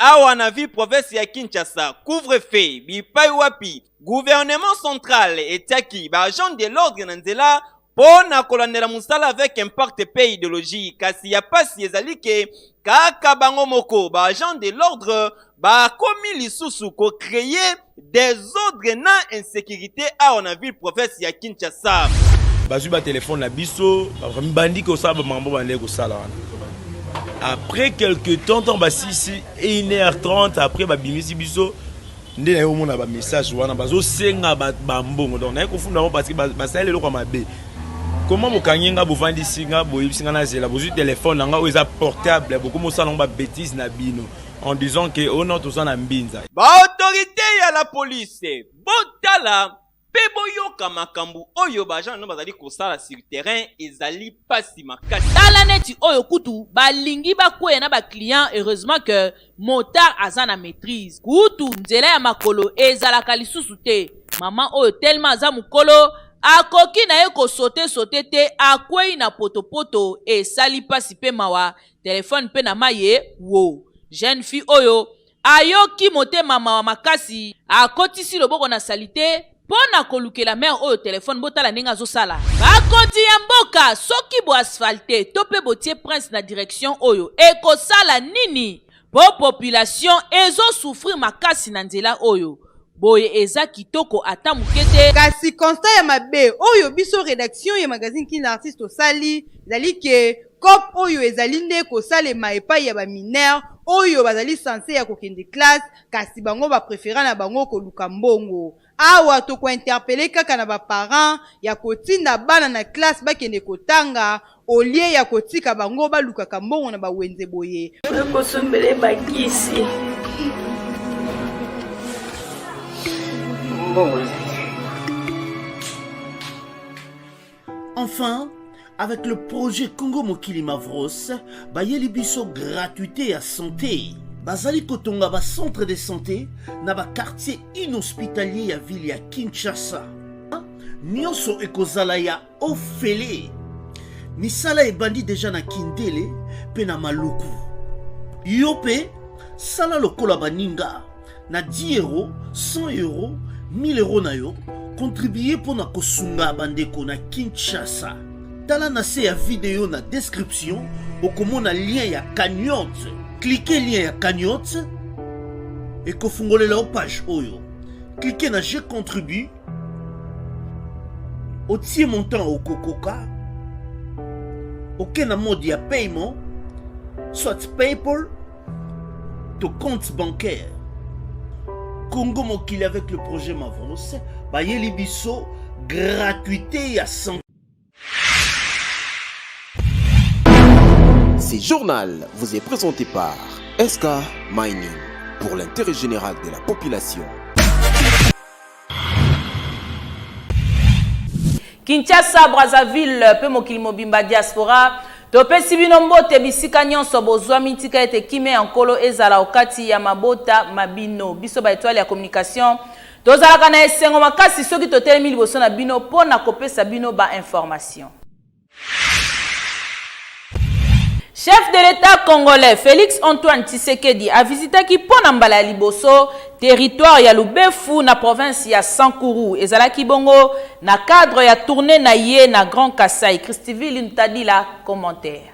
Awa na ville province ya Kinshasa, couvre-feu bipai wapi gouvernement central etiaki ba agents de l'ordre na nzela mpo na kolandela mosala avec impact mpe ideologie. Kasi ya pasi ezali ke kaka bango moko ba agents de l'ordre bakomi lisusu ko creer desordre na insecurite awa na ville province ya Kinshasa. Bazwi ba telefone na biso, bandi kosala ba makambo bandaki kosala wana. Après quelque temps, ntango basisi 1h30 après babimisi biso nde naye komona ba message wana bazosenga bambongo. Donc naye kofunda yango parce que basali eloko ya mabe. Comment bokangi nga, bovandisi nga, boyebisi nga nazela, bozwi telefone na nga oyo eza portable, bokomi osala yango ba betise na bino en disant que oh non toza na mbinza. Ba autorite ya la police botala pe boyoka makambu oyo ba agents na bino bazali kosala sur terrain ezali pasi makasi. Tala neti oyo kutu balingi bakweya na ba clients heureusement que motard aza na maitrise kutu nzela ya makolo ezalaka lisusu te maman oyo tellement aza mukolo akoki naye ko sauter sauter te akweyi na potopoto esali pasi pe mawa telephone pe na mayi wo jeune fille oyo ayoki motema mawa makasi akotisi loboko na salite po na kolukela mère oyo telephone botala ndenge azosala. Bakonzi ya mboka soki bo asphalte to pe botie prince na direction oyo ekosala nini po population ezo souffrir makasi na nzela oyo boye eza kitoko ata muke te. Kasi constat ya mabe oyo biso redaction ya magazine Kin L'artiste tosali ezali que coop oyo ezali nde kosalema epayi ya ba mineurs oyo bazali cense ya kokende classe kasi bango ba prefera na bango koluka mbongo. Awa toko interpeller kaka na ba parents ya kotinda bana na classe bakende kotanga au lieu ya kotika bango balukaka mbongo na ba wenze boye. Nakosombela ye bakisi. Mbongo ezali. Enfin, avec le projet Congo Mokili Mavros, bayeli biso gratuité ya santé. Bazali kotonga ba centre de santé na ba quartier inhospitalier ya ville ya Kinshasa. Nyonso ekozala ya ofele. Misala ebandi deja na Kindele pe na Maluku. Yo pe sala lokola baninga. Na 10 euros, 100 euros, 1000 euros na yo, contribuer mpo na kosunga bandeko na Kinshasa. Tala na se ya video na description, okomona lien ya cagnotte. Cliquez lien ya cagnotte, ekofungolela yo page oyo. Cliquez na je contribue, otie montant okokoka, oke na mode ya paiement, soit PayPal, to compte bancaire. Congo Mokili avec le projet Mavros, bayeli biso gratuité ya santé. Ce journal vous est présenté par SK Mining pour l'intérêt général de la population. Kinshasa, Brazzaville mpe mokili mobimba diaspora, topesi bino mbote bisika nyonso bozwami. Tika ete kimia ya Nkolo ezala okati ya mabota ma bino. Biso ba etoile ya communication tozalaka na esengo makasi soki totelemi liboso na bino mpo na kopesa bino ba information. Chef de l'Etat congolais Felix Antoine Tshisekedi a visitaki mpo na mbala ya liboso territoire ya Lubefu na province ya Sankuru. Ezalaki bongo na cadre ya tournee na ye na Grand Kasaï. Christiville Ntadila, commentaire.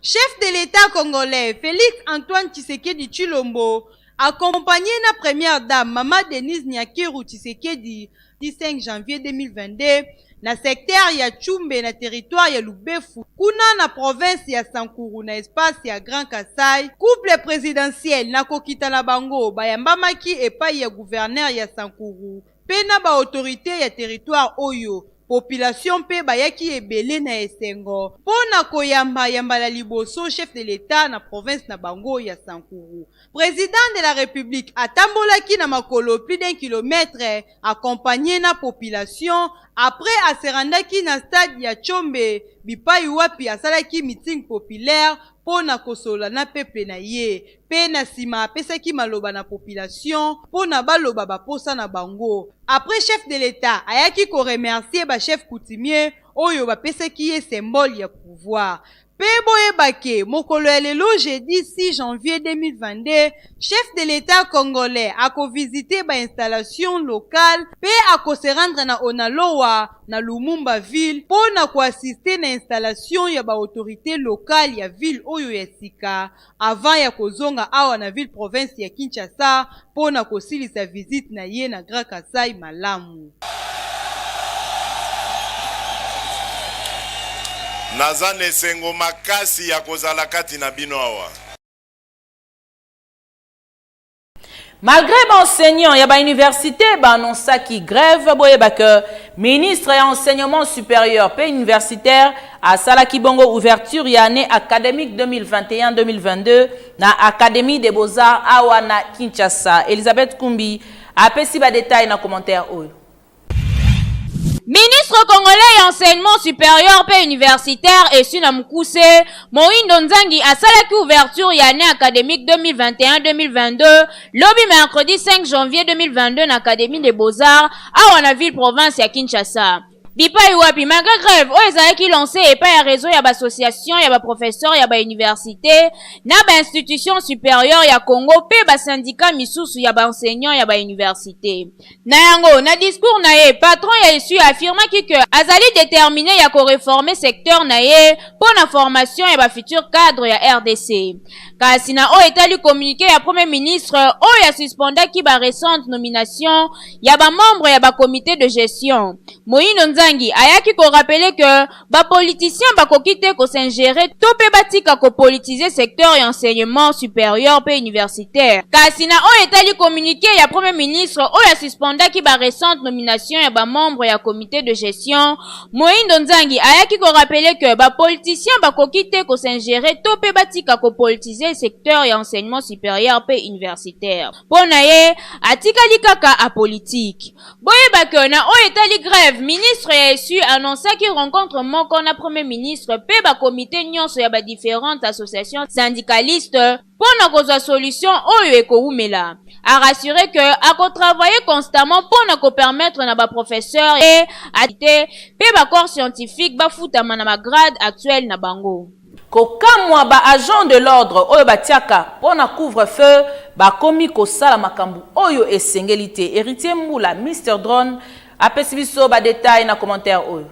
Chef de l'Etat congolais Felix Antoine Tshisekedi Tshilombo accompagné na première dame Mama Denise Nyakeru Tshisekedi 5 janvier 2022 na secteur ya Tshumbe na territoire ya Lubefu kuna na province ya Sankuru na espace ya Grand Kasaï. Couple presidentiel na kokita na bango bayambamaki epayi ya gouverneur ya Sankuru pe na ba autorites ya territoire oyo. Population pe bayaki ebele na esengo po na koyamba ya mbala liboso chef de l'Etat na province na bango ya Sankuru. President de la Republique atambolaki na makolo plus d'un kilomètre accompagne na population après a se rendaki na stade ya Tshombe bipayi wapi asalaki meeting populaire po na kosolola na peuple na ye pe na sima apesaki maloba na population po na baloba ba posa na bango. Après chef de l'Etat ayaki ko remercier ba chefs coutumiers oyo bapesaki ye symbole ya pouvoir. Mpe boyeba ke mokolo ya lelo jeudi 6 janvier 2022, chef de l'Etat congolais ako visiter ba installations locales mpe ako se rendre na Onalowa, na Lumumba ville mpo na ko assister na installation ya ba autorites locales ya ville oyo ya sika avant ya kozonga awa na ville province ya Kinshasa mpo na kosilisa visite na ye na Grand Kasaï malamu. Naza na esengo makasi ya kozala kati na bino awa. Malgré ba enseignants ya ba université ba annoncaki grève, boyeba que ministre ya enseignement supérieur pe universitaire asalaki bongo ouverture ya année académique 2021-2022 na Académie des Beaux-Arts awa na Kinshasa. Elisabeth Kumbi apesi ba détails na commentaire oyo. Ministre congolais ya enseignement supérieur mpe universitaire esu na mokuse, Mohindo Nzangi asalaki ouverture ya annee academique 2021-2022 lobi mercredi 5 janvier 2022 na Academie des Beaux-Arts awa na ville province ya Kinshasa. Bipai wapi malgré grève oyo ezalaki lancé epai ya réseau ya baassociation ya baprofesseur ya bauniversité na bainstitution supérieure ya Congo mpe basyndicat misusu ya baenseignant ya bauniversité. Na yango, na discours na ye, patron ya ESU affirmaki que azali determine ya ko reformer secteur na ye mpo na formation ya ba futurs cadres ya rdc. Kasi na oyo etali communique ya Premier ministre oyo a suspendaki ba recentes nominations ya ba membres ya ba comites de gestion, Moyindo Nzangi ayaki ko rappeler que Ba politiciens bakoki te ko s'ingerer to pe batika ko politiser secteur ya enseignement superieur pe universitaire. Kasi na oyo etali communique ya Premier ministre oyo a suspendaki ba recentes nominations ya ba membres ya comite de gestion, Mohindo Nzangi ayaki ko rappeler que ba politiciens bakoki te ko s'ingerer to pe batika ko politiser secteur ya enseignement superieur pe universitaire. Mpo na ye, atikali kaka apolitique. Boyeba que na oyo etali grève, ministre ya ESU annoncaki rencontre moko na Premier ministre pe ba comites nionso ya ba differentes associations syndicalistes po na kozwa solution oyo ekowumela. A rassurer que ako travailler constamment po na ko permettre na ba professeurs et pe ba corps scientifiques bafutama na ba grades actuels na bango. Kokamwa ba agents de l'ordre oyo batiaka mpo na couvre feu bakomi kosala makambo oyo esengeli te. Heritier Mbula, Mister Drone, apesi biso ba details na commentaire oyo.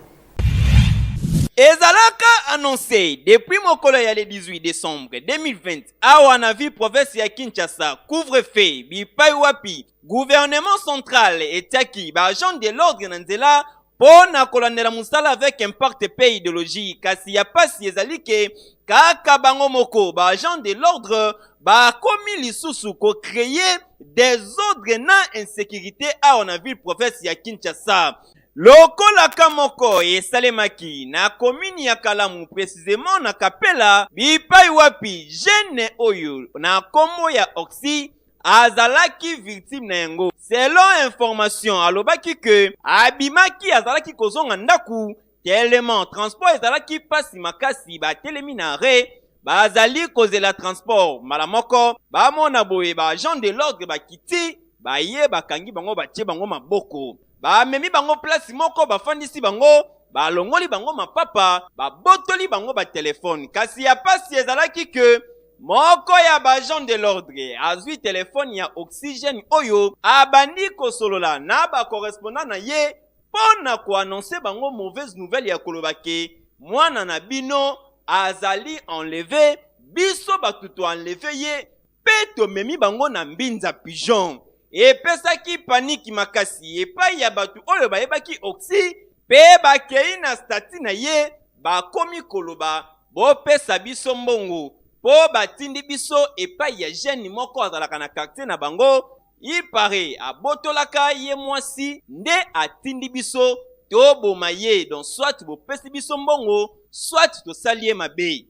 Ezalaka annonce depuis mokolo ya le 18 decembre 2020 awa na ville province ya Kinshasa couvre-feu bipai wapi gouvernement central etiaki ba agents de l'ordre na nzela mpo na kolandela mosala avec impact mpe ideologie. Kasi ya pasi ezali ke kaka bango moko ba agents de l'ordre bakomi lisusu ko creer desordre na insecurite awa na ville province ya Kinshasa. Lokola ka moko esalemaki na commune ya Kalamu precisement na Kapela bipai wapi jeune oyo na kombo ya Oxy azalaki victime na yango. Selon information alobaki que abimaki azalaki kozonga ndaku tellement transport ezalaki pasi makasi batelemi na arret bazali kozela transport mbala moko bamona boye ba agents de l'ordre bakiti baye bakangi bango batie bango maboko bamemi bango place moko bafandisi bango balongoli bango mapapa babotoli bango ba telephone kasi ya pasi ezalaki que Moko ya ba agents de l'ordre azwi telefone ya oxygène oyo abandi kosolola na ba correspondants na ye mpo na ko annoncer bango mauvaise nouvelle ya koloba ke mwana na bino azali enleve, biso batu to enleve ye mpe tomemi bango na Mbinza Pigeon. Epesaki paniki makasi epayi ya batu oyo bayebaki Oxy mpe bakeyi na statut na ye bakomi koloba Bopesa biso mbongo po batindi biso epai ya jeune moko azalaka na quartier na bango, il parait abotolaka ye mwasi nde atindi biso toboma ye donc soit bopesi biso mbongo soit tosali ye mabe.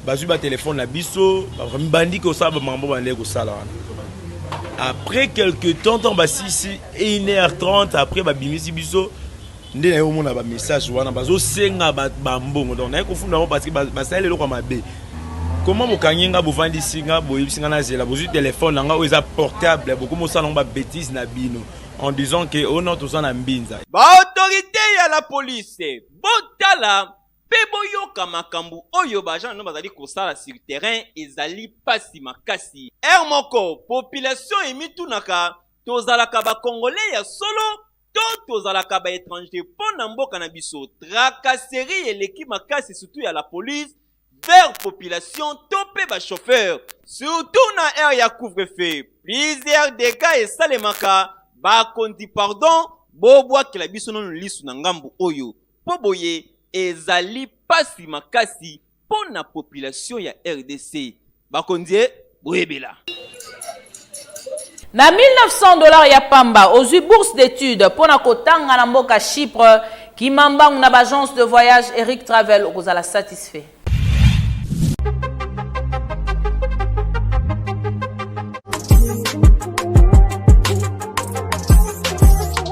Bazwi ba telephone na biso bandi kosala ba makambo bandaki kosala wana après quelque temps ntango basilisi 1h30 après babimisi biso nde naye komona ba message wana bazosenga bambongo donc naye kofunda yango parce que basali eloko ya mabe comment bokangi nga bovandisi nga boyebisi nga nazela bozwi telefone na nga oyo eza portable bokomi osala yango babétise na bino en disant que oh non toza na mbinza baautorité ya la police botala. Mpe boyoka makambu oyo ba agents na bino bazali kosala sur terrain ezali pasi makasi. Heure moko population emitunaka tozalaka ba congolais ya solo to tozalaka ba etrangers mpo na mboka na biso tracasserie eleki makasi surtout ya la police vers population to mpe ba chauffeurs surtout na heure ya couvre-feu plusieurs degats esalemaka bakonzi pardon bobwakela biso nanu lisu na ngambu oyo mpo boye ezali pasi makasi mpo na population ya rdc. Bakonzi e, boyebela. Na 1900 dollars ya pamba, ozwi bourse d'études mpo na kotanga na mboka Chypre. Kima mbangu na ba agence de voyage Eric Travel, okozala satisfait.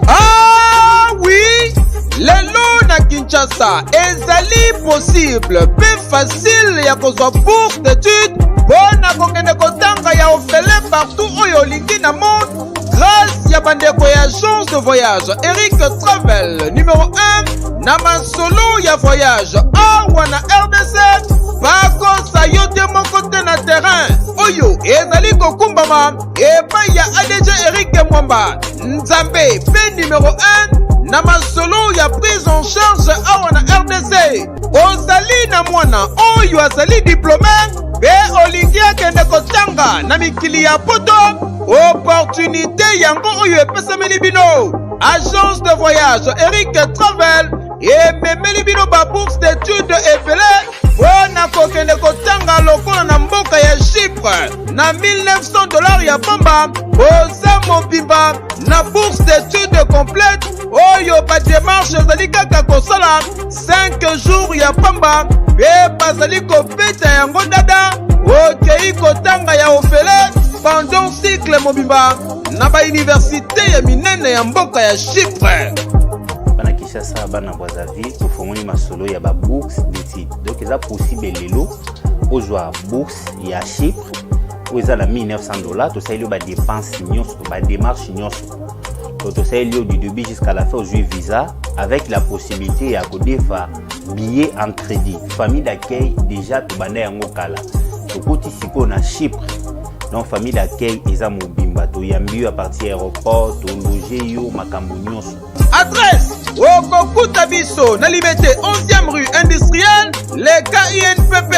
Ah oui, lelo na Kinshasa ezali possible pe facile ya kozwa bourse d'études mpo na kokende kotanga ya ofele partout oyo olingi na monde grâce ya bandeko ya agence de voyage Eric Travel numéro 1 na masolo ya voyage awa na RDC bakosa yo te moko te na terrain oyo ezali kokumbama epai ya ADG Eric Mwamba Nzambe pe numero 1 na masolo ya prise en charge awa na RDC. Ozali na mwana oyo azali diplome pe olingi akende kotanga na mikili ya poto, opportunité yango oyo epesameli bino. Agence de voyage Eric Travel ememeli bino ba bourse d'études ebele mpo na kokende kotanga lokola na mboka ya Chypre na 1900 dollars ya pamba oza mobimba na bourse d'études complète oyo ba démarche ezali kaka kosala 5 jours ya pamba mpe bazali kobeta yango dada okei kotanga ya ofele pendant cycle mobimba na bauniversite ya minene ya mboka ya Chypre. Bana Kinshasa, bana Brazzaville, tofongoli masolo ya ba bourse d'études. Donc eza possible lelo ozwa bourse ya Chypre oyo eza na 1900 dollars, tosaleli yo ba dépenses nyonso, ba démarches nyonso. Donc tosaleli yo du début jusqu'à la fin ozwi visa avec la possibilité ya kodefa billet en crédit. Famille d'accueil déjà tobanda yango kala. Tokoti sikoyo na Chypre. Donc famille d'accueil eza mobimba, toyambi yo à partir ya aéroport, tologe yo makambo nyonso. Adresse okokuta biso na Limete 11e rue industrielle leka INPP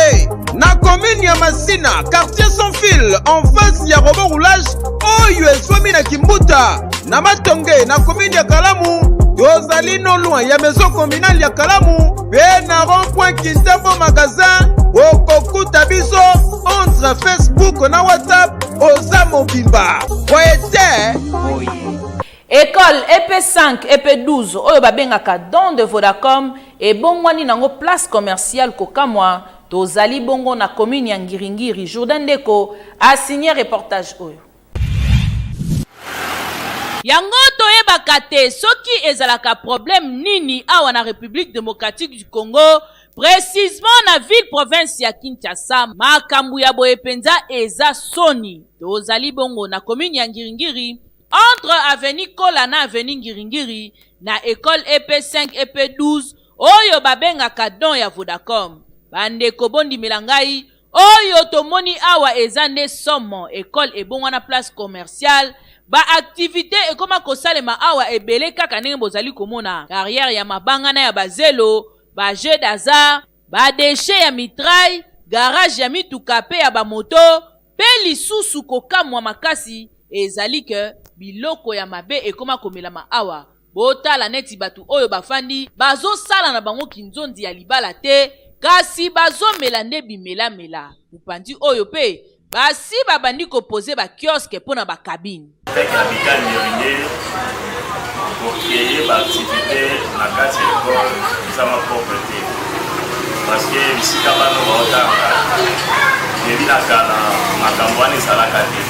na commune ya Masina quartier sans fil en face ya robot roulage oyo ezwami na Kimbuta na Matonge na commune ya Kalamu tozali no loin ya maison communale ya Kalamu pe na rond point Kintambo magasin okokuta biso entre Facebook na WhatsApp oza mobimba boye te boye. Ecole EP5, EP12 oyo babengaka don de Vodacom ebongwani nango place commerciale kokamwa tozali bongo na commune ya Ngiri-Ngiri Jourdain Ndeko a signe reportage oyo. Yango toyebaka te soki ezalaka problème nini awa na Republique democratique du Congo precisement na ville province ya Kinshasa makambu ya boye penza eza soni tozali bongo na commune ya Ngiri-Ngiri Entre avenue Kola na avenue Ngiri-Ngiri, na ecole EP 5 EP 12 oyo babengaka don ya Vodacom. Ba ndeko bondimela ngai, oyo tomoni awa eza nde somo, ecole ebongwana place commerciale, ba activites ekoma kosalema awa ebele kaka ndenge bozali komona, carrière ya mabanga na ya ba zelo, ba jeux d'hasard, ba dechets ya mitraille, garage ya mituka pe ya ba moto, Pe lisusu kokamwa makasi ezali que biloko ya mabe ekoma komelama awa, botala neti batu oyo bafandi bazosala na bango kinzonzi ya libala te kasi bazomela nde bimela mela, mopanzi oyo pe basi babandi ko poser ba kiosques pona ba cabines. Avec Habitat Nyonge, ko creer ba activités na kati ya école eza ma propre te parce que bisika bana baotanga yebi na kala makambo wana ezalaka te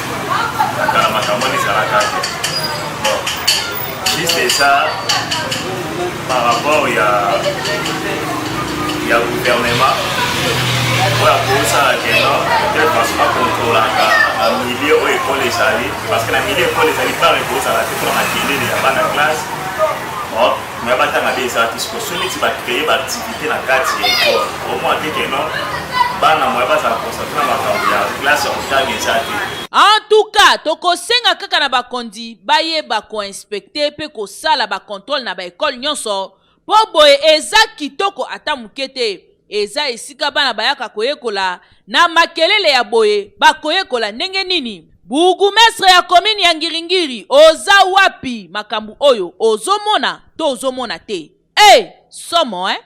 na kala makambo wana ezalaka te bon juste eza par rapport ya ya gouvernement oyo akosala ke non peut-être parce akontrolaka na milieu oyo ekole ezali parce que na milieu ekole ezali par ekozala te mpona makelele ya bana classe. Moya batanga be eza te. Sikoyo so neti bacreye baactivité na kati ya ekole, omona te ke non, bana moya bazala concentre na makambo ya classe ya kotanga eza te. En tout cas, tokosenga kaka na bakonzi bayeba ko inspecter pe kosala ba controle na ba ecole nyonso po boye eza kitoko ata moke te. Eza esika bana bayaka koyekola, na makelele ya boye bakoyekola ndenge nini? Bourgoumestre ya commune ya Ngiri-Ngiri oza wapi? Makambu oyo ozomona to ozomona te? Eh! Somo hein!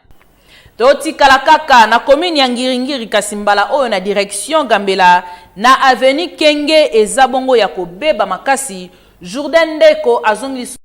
Totikala kaka na commune ya Ngiri-Ngiri kasi mbala oyo na direction Gambela na avenue Kenge eza bongo ya kobeba makasi, Jourdain Ndeko azongi lisusu.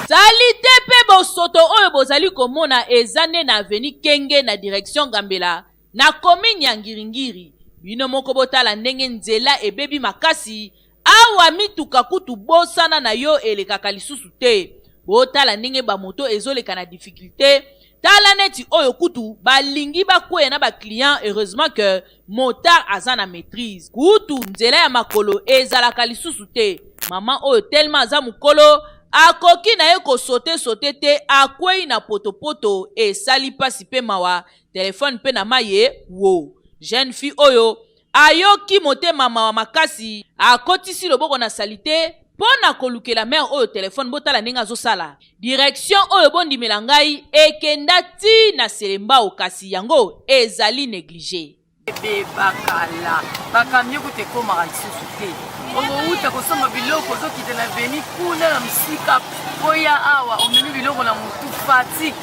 Salite pe bosoto oyo bozali komona eza nde na avenue Kenge na direction Gambela na commune ya Ngiri-Ngiri. Bino moko botala ndenge nzela ebebi makasi, awa mituka kutu bosana na yo elekaka lisusu te. Botala ndenge ba moto ezoleka na difficulte, tala neti oyo kutu balingi bakweya na ba clients, heureusement que Motard aza na maitrise. Kutu nzela ya makolo ezalaka lisusu te. Maman oyo tellement aza mukolo akoki naye ko sauter sauter te akweyi na potopoto esali pasi pe mawa telephone pe na mayi wo. Jeune fille oyo ayoki motema mawa makasi akotisi loboko na salite pona kolukela mère oyo telephone botala ndenge azosala Direction oyo bondimela ngai ekenda ti na selembao kasi yango ezali neglige. Ebeba kala, ba camion kutu ekomaka lisusu te. Okowuta kosomba biloko ozokita na veni kuna na mosika oya awa omemi biloko na motu fatigue.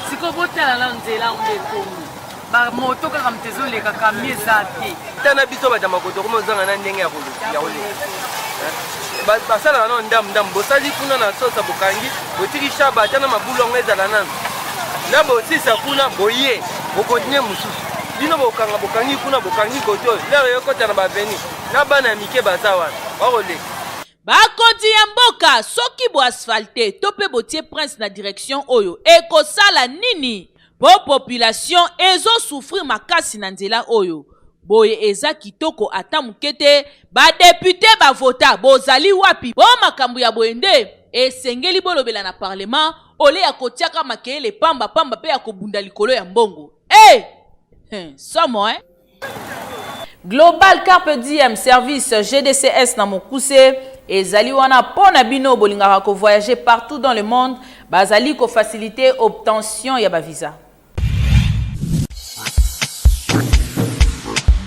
Sikoyo botala na nzela yango nde ekomi ba moto kaka moto ezoleka camion eza te. Ata na biso bato ya makolo tokomi ozanga na ndenge ya koleka. Basalaka nano ndambu ndambu, bosali kuna na sosa bokangi, botiki shaba ata na mabulu yango ezala nano na bosisa kuna boye bokontinue mosusu bino bokanga bokangi kuna bokangi kote oyo lero ekota na baveni na bana ya mike baza wana bakoleka. Bakonzi ya mboka soki bo asphalte to pe botie prince na direction oyo ekosala nini po population ezo souffrir makasi na nzela oyo boye eza kitoko ata muke te ba depute ba vota bozali wapi po makambo ya boye nde esengeli bolobela na parlement ole ya kotiaka makelele pamba pamba pe ya kobunda likolo ya mbongo eh! Somo hein? Global Carpe Diem Service GDCS na mokuse ezali wana mpo na bino bolingaka ko voyager partout dans le monde, bazali ko faciliter obtention ya ba visa.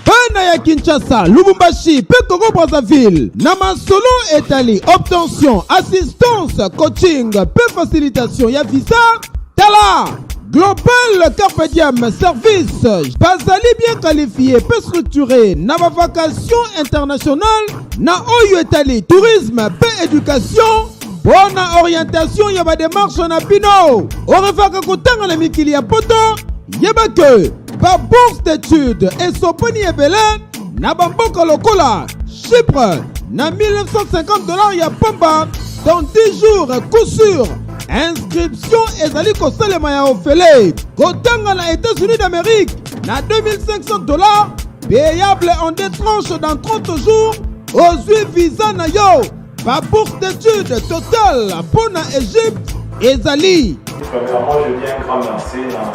Bana ya Kinshasa, Lubumbashi mpe Congo Brazzaville na masolo etali obtention, assistance, coaching mpe facilitation ya visa, tala Global Carpe Diem Service bazali bien qualifié mpe structuré na ba vacations internationales na oyo etali tourisme mpe education mpo na orientation ya ba demarche na bino. Orevaka kotanga na mikili ya poto, yeba ke ba bourse d'études esopani ebele na bamboka lokola Chypre na 1950 dollars ya pamba dans 10 jours coup sûr. Inscription ezali kosalema ya ofele. Kotanga na États-Unis d'Amérique na 2500 dollars payable en deux tranches dans 30 jours. Ozwi visa na yo. Ba bourse d'études totale mpo na Egypte ezali. Premièrement, je dis un grand merci na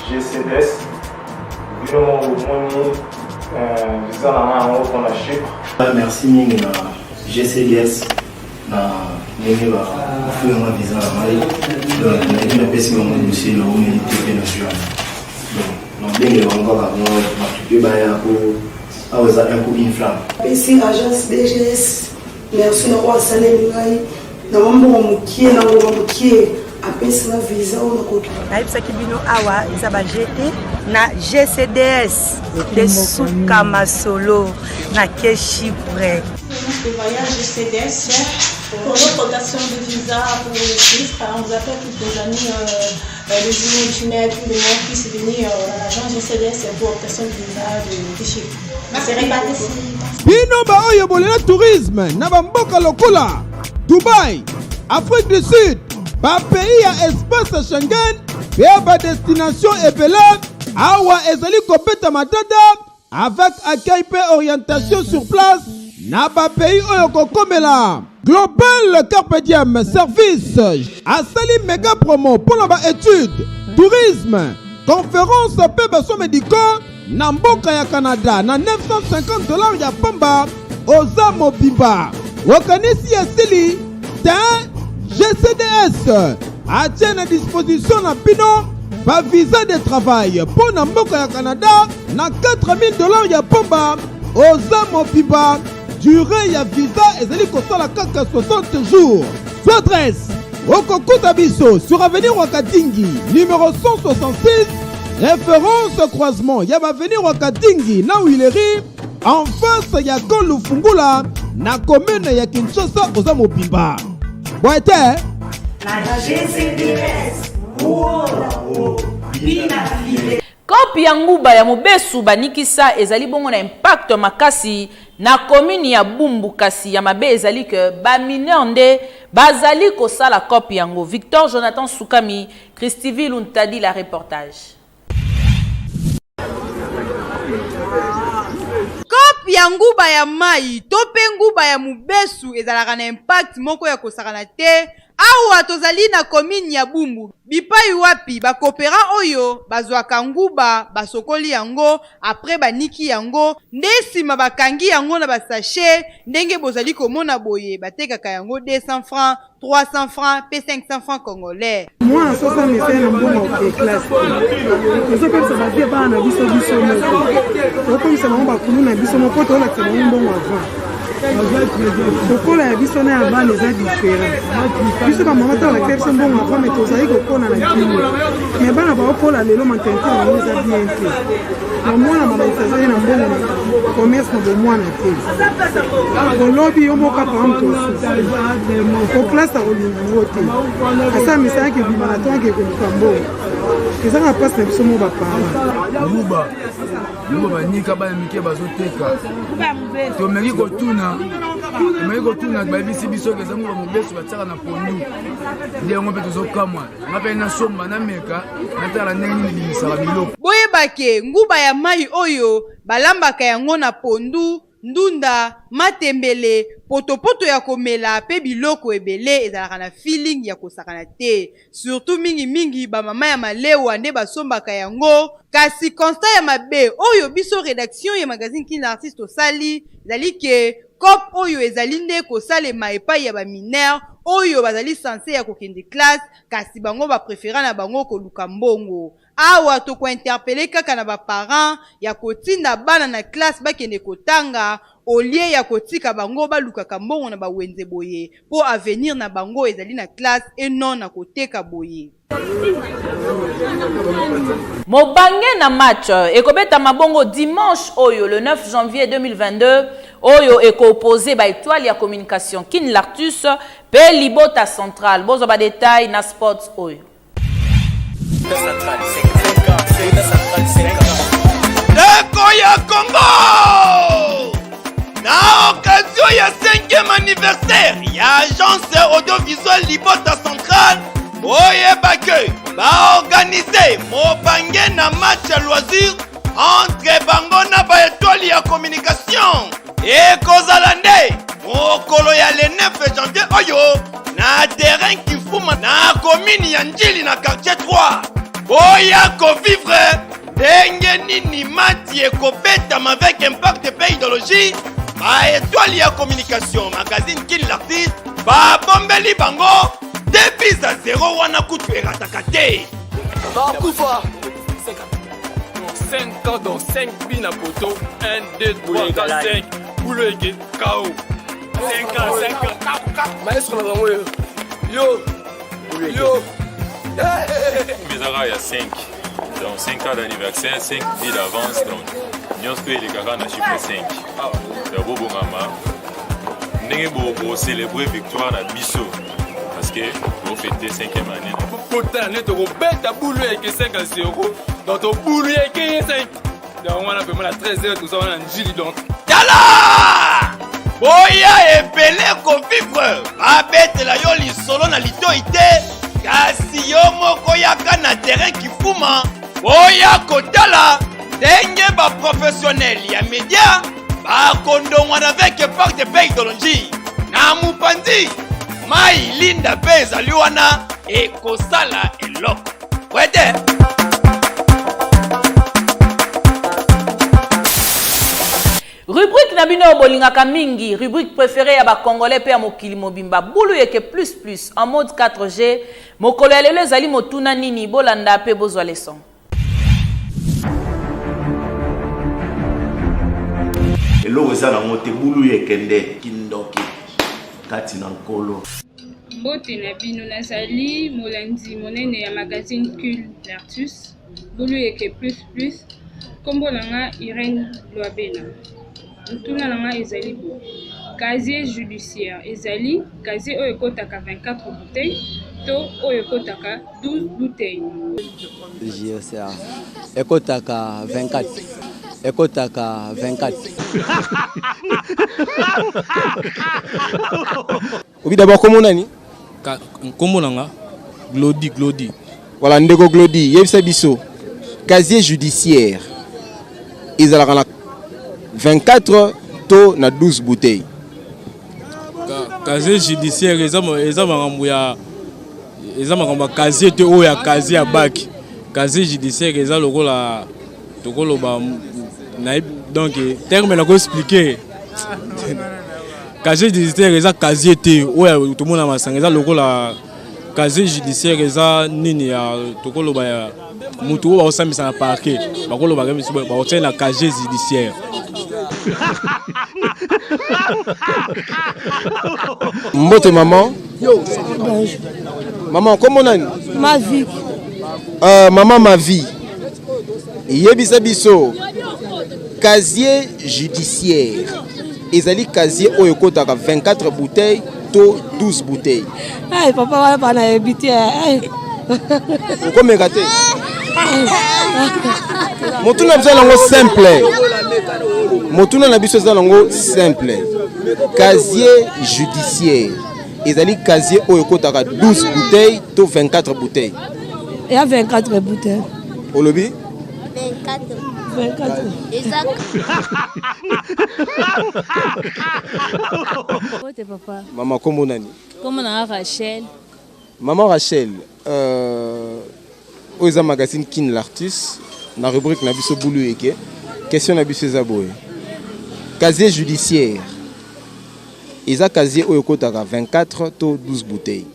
GCDS. Bino moko bomoni visa na ngai yango mpona Chypre. Merci mingi na GCDS na ndenge bafuyi nga visa na ngai. Donc nayebi napesi bango dossier na omeli te mpe na juin. Donc nabengela bango kaka ngo bato mpe baya po awa eza un coup une flamme. Napesi agence DGS merci na oyo asaleli ngai na mwa mbongo mokie na ngonga mokie apesi nga visa oyo nakoki. Nayebisaki bino awa eza ba GT na GCDS nde suka masolo na ke Chypre. de voyage GCDS pour l'obtention de visa pour le Chypre. On vous appelle tous les amis, les jumeaux, jumelles, tout le monde puisse venir dans l'agence GCDS pour obtention de visa de Chypre. C'est réparti. Bino baoyo bolela tourisme na bamboka lokola Dubai, Afrique du Sud, ba pays ya espace Schengen mpe ba destination ebele, awa ezali kobeta matata avec accueil mpe orientation sur place na ba pays oyo kokomela. Global Carpe Diem Service asali mega promo mpo na ba études, tourisme, conférence mpe ba soins médicaux na mboka ya Canada na 950 dollars ya pamba oza mobimba. Okanisi esili te? GCDS atie na disposition na bino ba visa de travail mpo na mboka ya Canada na 4000 dollars ya pamba oza mobimba. Durée ya visa ezali kosala kaka 60 jours. Soit adresse okokuta biso sur avenue Rwakadingi numéro 166 référence croisement ya avenue Rwakadingi na Huilerie en face ya Camp Lufungula na commune ya Kinshasa oza mobimba. Boye te Na GCDS, oh, bina file. Coop ya nguba ya mobesu banikisa ezali bongo na impact makasi na commune ya Bumbu kasi ya mabe ezali que ba mineurs nde bazali kosala coop yango. Victor Jonathan Sukami, Christivie Luntadila reportage. Coop ya nguba ya mayi to mpe nguba ya mobesu ezalaka na impact moko ya kosakana te Awa tozali na commune ya Bumbu, bipayi wapi ba cooperants oyo bazwaka nguba basokoli yango après baniki yango nde sima bakangi yango na ba sachets ndenge bozali komona boye batekaka yango 200 francs, 300 francs pe 500 francs congolais. Mwana soki amesani na mbongo ya classe te, ezopesa ba vie ya bana na biso biso moko, tokomisa bango bakulu na biso moko po tolakisa bango mbongo avant. Kokola ya biso na ya bana eza différent. Biso bamama ntango balakisa biso mbongo avant, me tozali kokola na kimia, me bana baokola lelo mentalité na bango eza bien te. Bamwana balakisa azali na mbongo na commerce na bomwana te, olobi yo moko par exemple tosusu oklasse akolinga yango te, asala misala ake bima na ntongo ake koluka mbongo, ezaka mpasi na biso mo baparent. Nguba nguba banika bana mike bazoteka, tomeki kotuna tomeki kotuna bayebisi biso ke eza nguba mobesu batiaka na pondu, nde yango mpe tozokamwa. Nga mpe nasomba nameka natala ndenge nini ebimisaka biloko. Boyeba ke nguba ya mayi oyo balambaka yango na pondu, ndunda, matembele, potopoto ya komela pe biloko ebele ezalaka na feeling ya kosakana te. Surtout mingi mingi ba mama ya malewa nde basombaka yango. Kasi constat ya mabe oyo biso redaction ya magazine Kin L'artiste tosali ezali ke coop oyo ezali nde kosalema epayi ya ba mineurs oyo bazali cense ya kokende classe kasi bango ba prefera na bango koluka mbongo. Awa toko interpeller kaka na ba parents ya kotinda bana na classe bakende kotanga au lieu ya kotika bango balukaka mbongo na ba wenze boye po avenir na bango ezali na classe et non na koteka boye. Mobange na match ekobetama bongo dimanche oyo le 9 janvier 2022 oyo eko opposer ba etoiles ya communication Kin Lartus pe Libota Central. Bozwa ba details na sports oyo. Ndeko ya Congo! Na occasion ya 5e anniversaire ya agence audiovisuelle Libota Central, boyeba ke baorganize mobange na match ya loisir entre bango na ba etoile ya communication. Ekozala nde mokolo ya le 9 janvier oyo na terrain Kifuma na commune ya Ndjili na quartier 3. Boya kovivre ndenge nini mati ekobetama avec impact mpe idéologie. Ba etoile ya communication magazine Kin l'artiste babombeli bango 2 à 0 wana kutu erataka te. Bakufa 5 ans dans 5 buts na poto 1 2 3 4 5 boulot eke KO 5 ans 5 ans maestro na bango yo yo yo ezaka ya 5 donc 5 ans d'anniversaire 5 vies d'avance, donc nyonso mpe elekaka na chiffre 5 ya bobongama ndenge bocélébrer victoire na biso parce que bofete 5e année. Kotala nde tokobeta bulu eke 5 à 0, donc tobulu eke ye 5, donc wana vraiment na 13 heures toza wana na Njili donc. Tala boya ebele kovivre, babetela yo lisolo na litoi te, kasi yo moko yaka na terrain Kifuma, boya kotala ndenge baprofessionnel ya media bakondongwana avec parc de pays idéologie. Na mopanzi mai linda mpe ezali wana ekosala eloko wete. Rubrique na bino oyo bolingaka mingi, rubrique preferee ya ba congolais pe ya mokili mobimba, Bulu Yeke plus plus en mode 4G. Mokolo ya lelo ezali motuna nini? Bolanda pe bozwa leçon. Eloko eza nango te bulu yeke nde kindoki kati na nkolo. Mbote na bino, nazali molandi monene ya magazine Cul Lartus, Bulu Yeke Plus Plus. Kombo na nga Irène Luabena. Motuna na nga ezali boye, casier judiciaire ezali casier oyo ekotaka 24 bouteilles to oyo ekotaka 12 bouteilles? JSA ekotaka 24 ekotaka 24. Obi d'abord kombo nani? Kombo na nga Glody Glody. Voilà ndeko Glody, yebisa biso casier judiciaire ezalaka na 24 to na 12 bouteilles? Casier judiciaire eza eza makambo ya eza makambo ya casier te oyo ya casier ya baki. Casier judiciaire eza lokola tokoloba donc terme nako expliquer casier judiciaire eza casier te oyo tomona masanga eza lokola casier judiciaire eza nini ya tokoloba ya motu oyo bakosambisa na parquet bakoloba bakotia na casier judiciaire. Mbote maman. Maman, kombo nani? Mavi. Euh, maman Mavi. Yebisa biso casier judiciaire ezali casier oyo ekotaka 24 bouteilles to 12 bouteilles. Ay, papa wana pa nayebi te. Ay. Okomeka te. Motuna biso yango simple. Motuna na biso eza nango simple. Casier judiciaire ezali casier oyo ekotaka 12 bouteilles to 24 bouteilles. Ya 24 bouteilles. Olobi? 24. 24. Eza Mbote papa. Mama kombo nani? Kombo na nga Rachel. Maman Rachel, euh, oyo eza magazine Kin l'artiste na rubrique na biso bulu eke. Question na biso eza boye. Casier judiciaire eza casier oyo ekotaka 24 to 12 bouteilles.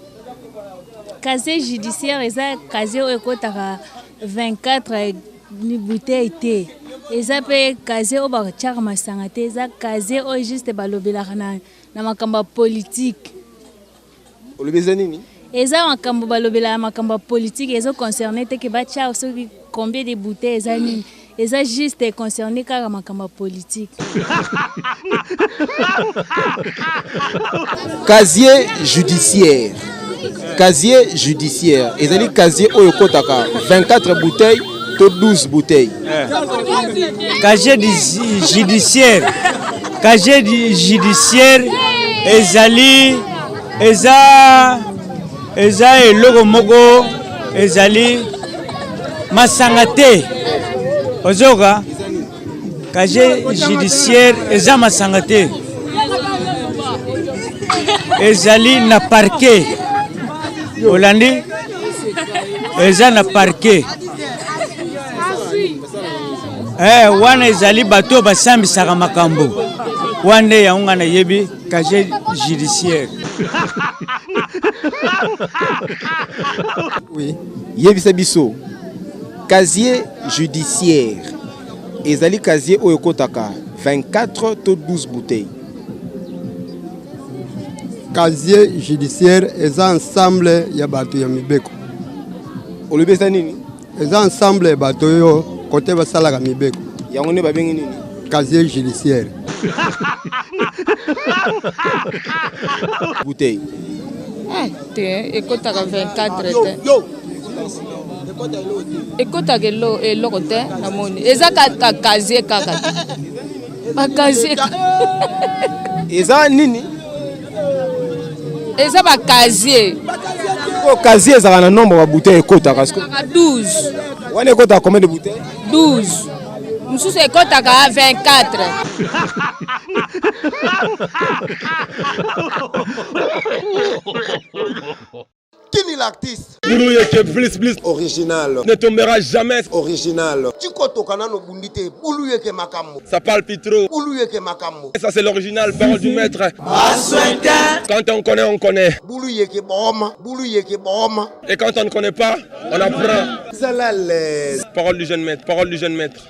Casier judiciaire eza casier oyo ekotaka 24 bouteille te. Eza pe casier oyo batiaka masanga te, eza casier oyo juste balobelaka na, na makambo ya politique. Olobi eza nini? Eza makambo balobelaka makambo ya politique, ezo concerne te ke batia soki combien de bouteilles eza nini. Eza juste concerne kaka makambo ya politique. Casier judiciaire. Casier judiciaire ezali casier oyo ekotaka 24 bouteilles to 12 bouteilles. Casier judiciaire. Casier judiciaire ezali eza eza eloko moko ezali masanga te ozoka casier judiciaire eza masanga te ezali na parquet olandi eza na parquet eh, wana ezali bato oyo basambisaka makambo wana nde yango ngai nayebi casier judiciaire. Oui. Yebisa biso casier judiciaire ezali casier oyo ekotaka 24 to 12 bouteilles. Casier judiciaire eza ensemble ya bato ya mibeko. Olobi eza nini? Eza ensemble ya bato oyo kote basalaka mibeko. Yango nde babengi nini? Casier judiciaire. Bouteille. Eh, te ekotaka 24 te. Ekotaka eloko te namoni. Eza kaka casier kaka te. Ba casier. Eza nini? Eza ba casier. Ko casier ezalaka na nombre ba bouteille ekotaka siko. 12. Wana ekotaka combien de bouteilles? 12. Mosusu ekotaka 24. Kini l'artiste. Boulou plus plus. Original. Ne tombera jamais. Original. Tikotoka nano bundi te. Boulou yeke makambo. Ça parle plus trop. Boulou yeke makambo. Ça c'est l'original, parole du maître. Quand on connaît, on connaît. Boulou yeke boma. Boulou yeke boma. Et quand on ne connaît pas, on apprend. Zala l'aise. Parole du jeune maître, parole du jeune maître.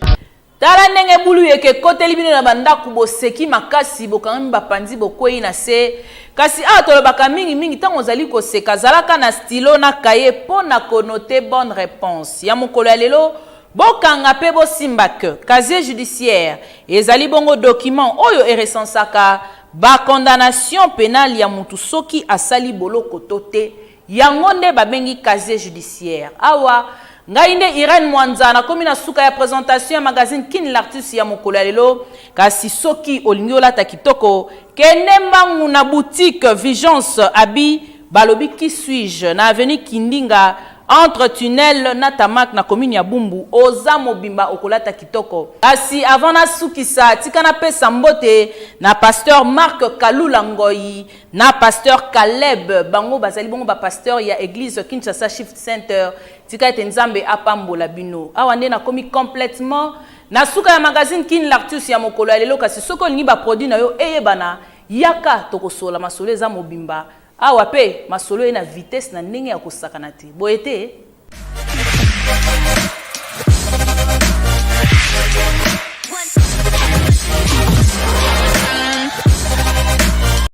Tala ndenge bulu eke ekoteli bino na bandako boseki makasi bokangami bapanzi bokwei na se kasi awa tolobaka mingi mingi ntango ozali koseka zalaka na stylo na kaye mpo na konote bonne réponse ya mokolo ya lelo bokanga mpe bosimba que casier judiciaire ezali bongo document oyo erecensaka ba condamnation penale ya mutu soki asali boloko to te Yango nde babengi casier judiciaire. Awa, ngai nde Irène Mwanza, nakomi na suka ya presentation ya magazine Kin L'artiste ya mokolo ya lelo. Kasi soki olingi olata kitoko, kende mbangu na boutique Vigence Habits, balobi qui suis-je na avenue Kindinga entre tunnel na Tamak na commune ya Bumbu, oza mobimba okolata kitoko. Kasi avant nasukisa, tika napesa mbote na pasteur Marc Kalula Ngoyi na pasteur Caleb bango bazali bongo ba pasteur ya eglise Kinshasa Shift Center tika ete Nzambe apambola bino awa nde nakomi complètement na suka ya magazine Kin Lartus ya mokolo ya lelo kasi soki olingi ba produit na yo eyebana yaka tokosola masolo eza mobimba awa pe masolo ye na vitesse na ndenge ya kosakana te boye te.